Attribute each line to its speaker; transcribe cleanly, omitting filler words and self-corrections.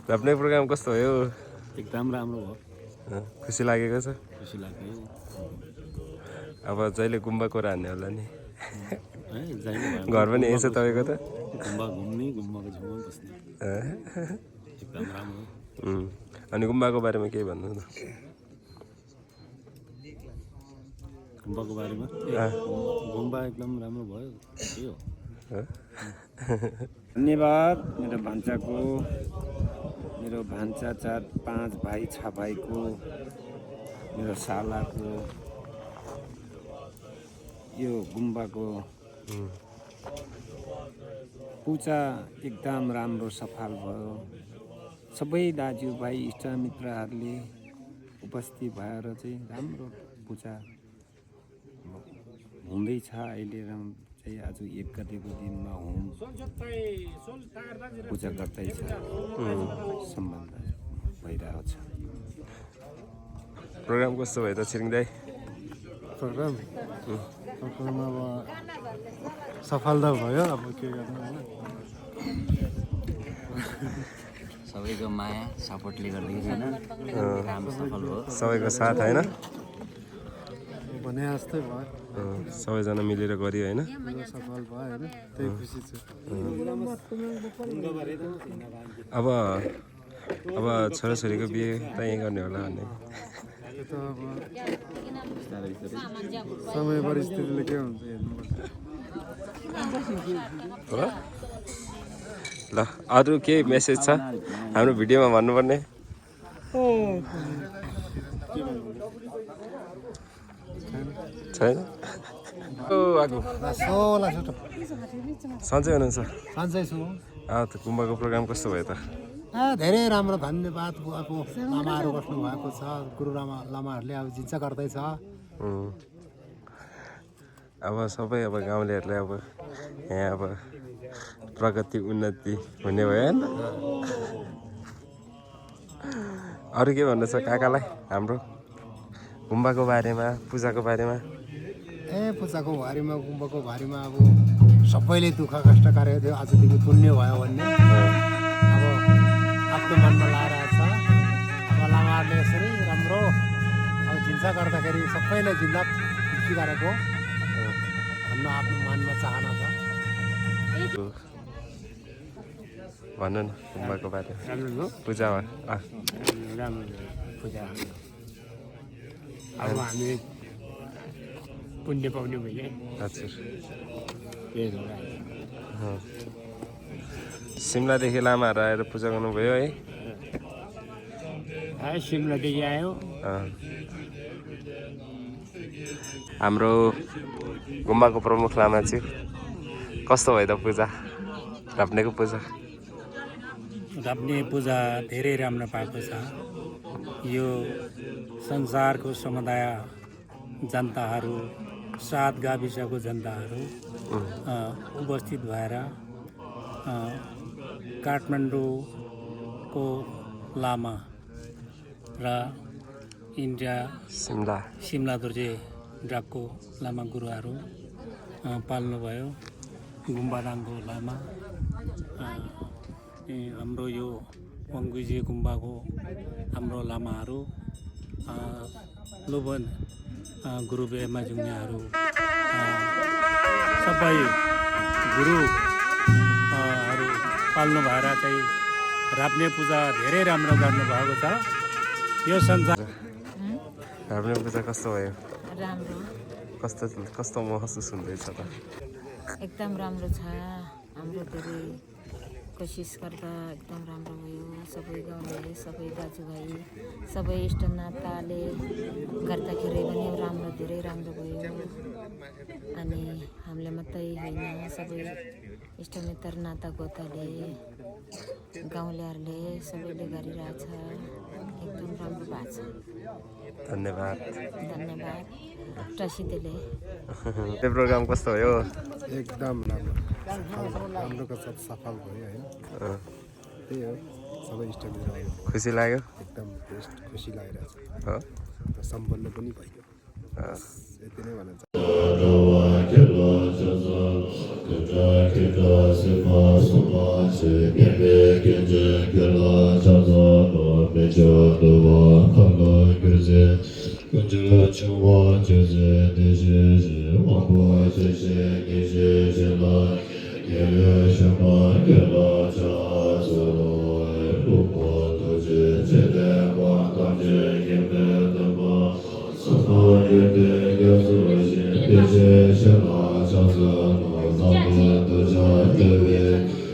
Speaker 1: आफ्नै प्रोग्राम कस्तो भयो?
Speaker 2: एकदम राम्रो भयो।
Speaker 1: खुसी लागेको छ?
Speaker 2: खुसी लाग्यो।
Speaker 1: अब जहिले गुम्बा कोरा हान्ने होला नि।
Speaker 2: घर
Speaker 1: पनि यही छ तपाईँको त?
Speaker 2: गुम्बा घुम्ने, गुम्बाको छेउमा बस्ने। एकदम राम्रो।
Speaker 1: अनि गुम्बाको बारेमा केही भन्नु न?
Speaker 2: गुम्बाको बारेमा? गुम्बा एकदम राम्रो भयो। के हो?
Speaker 3: धन्यवाद मेरो भान्साको, मेरो भान्सा 4-5 भाइ 6 भाइको, मेरो सालाको, यो गुम्बाको पूजा एकदम राम्रो सफल भयो। सबै दाजुभाइ इष्टमित्रहरूले उपस्थित भएर चाहिँ राम्रो पूजा हुँदैछ। अहिले चाहिँ आज 1 गतेको दिनमा होम पूजा गर्दैछ, सम्बन्ध भइरहेको छ।
Speaker 1: प्रोग्राम कस्तो भयो त छिरिङ दाइ?
Speaker 2: प्रोग्राम अब सफल त भयो, अब के गर्नु होइन।
Speaker 4: सबैको माया सपोर्टले गर्दाखेरि काम सफल भयो।
Speaker 1: सबैको साथ होइन,
Speaker 2: भने जस्तै भयो,
Speaker 1: सबैजना मिलेर गरियो होइन।
Speaker 2: सफल भयो होइन, त्यही खुसी छु।
Speaker 1: अब छोराछोरीको बिहे त यहीँ गर्ने होला भन्ने
Speaker 2: त्यो त अब समय परिस्थितिले के हुन्छ हेर्नुपर्छ।
Speaker 1: हो। ल अरू केही मेसेज छ हाम्रो भिडियोमा भन्नुपर्ने? छैन। सन्चै हुनुहुन्छ?
Speaker 5: सन्चै छु।
Speaker 1: त गुम्बाको प्रोग्राम कस्तो भयो त?
Speaker 5: धेरै राम्रो, धन्यवाद। अब लामाहरू बस्नु भएको छ, गुरु लामाहरूले अब जिन्चा गर्दैछ।
Speaker 1: अब सबै अब गाउँलेहरूलाई अब यहाँ अब प्रगति उन्नति हुने भयो होइन। अरू के भन्नु छ काकालाई हाम्रो गुम्बाको बारेमा, पूजाको बारेमा?
Speaker 5: पूजाको बारेमा, गुम्बाको बारेमा अब सबैले दुःख कष्ट गरेको थियो, आजदेखि पुण्य भयो भन्ने अब आफ्नो मनमा लागिरहेको छ। अब लामाहरूले यसरी राम्रो अब जिन्सा गर्दाखेरि सबैले जिन्दा खुसी गरेको भन्नु आफ्नो मनमा चाहना छ।
Speaker 1: भन्नु न गुम्बाको बारेमा, पूजामा।
Speaker 5: राम्रो पूजा अब हामी पुण्य पाउने भयो।
Speaker 1: हजुर। सिमलादेखि लामाहरू आएर पूजा गर्नुभयो है?
Speaker 5: सिमलादेखि आयो।
Speaker 1: हाम्रो गुम्बाको प्रमुख लामा चाहिँ कस्तो भयो त पूजा, राप्नेको पूजा?
Speaker 6: राप्ने पूजा धेरै राम्रो पाएको छ। यो संसारको समुदाय जनताहरू, 7 गाविसको जनताहरू उपस्थित भएर काठमाडौँको लामा र इन्डिया सिमला दुर्जे डाकको लामा गुरुहरू पाल्नुभयो। गुम्बाराङको लामा, हाम्रो यो वङ्गुजी गुम्बाको हाम्रो लामाहरू, लोबन गुरु बेमा जुङ्गाहरू, सबै गुरुहरू पाल्नु भएर चाहिँ राप्ने पूजा धेरै राम्रो गर्नुभएको छ। यो संसार
Speaker 1: राप्ने पूजा कस्तो भयो?
Speaker 7: राम्रो।
Speaker 1: कस्तो महसुस हुँदैछ त?
Speaker 7: एकदम राम्रो छ। हाम्रो धेरै कोसिस गर्दा एकदम राम्रो भयो। सबै गाउँले, सबै दाजुभाइ, सबै इष्टनाताले गर्दाखेरि पनि राम्रो, धेरै राम्रो भयो। अनि हामीले मात्रै होइन, सबै इष्टमित्र नाता गोताले, गाउँलेहरूले सबैले गरिरहेछ। एकदम राम्रो भएको छ।
Speaker 1: धन्यवाद।
Speaker 7: प्रसिद्धले।
Speaker 1: त्यो प्रोग्राम कस्तो भयो?
Speaker 5: एकदम राम्रो, राम्रोको साथ सफल भयो होइन। त्यही हो, सबै इष्टमित्र आयो,
Speaker 1: खुसी लाग्यो?
Speaker 5: एकदम बेस्ट, खुसी लागिरहेछ।
Speaker 1: हो,
Speaker 5: सम्पन्न पनि भयो। यति नै भन्न चाहन्छु।
Speaker 8: Hãy subscribe cho kênh Ghiền Mì Gõ để không bỏ lỡ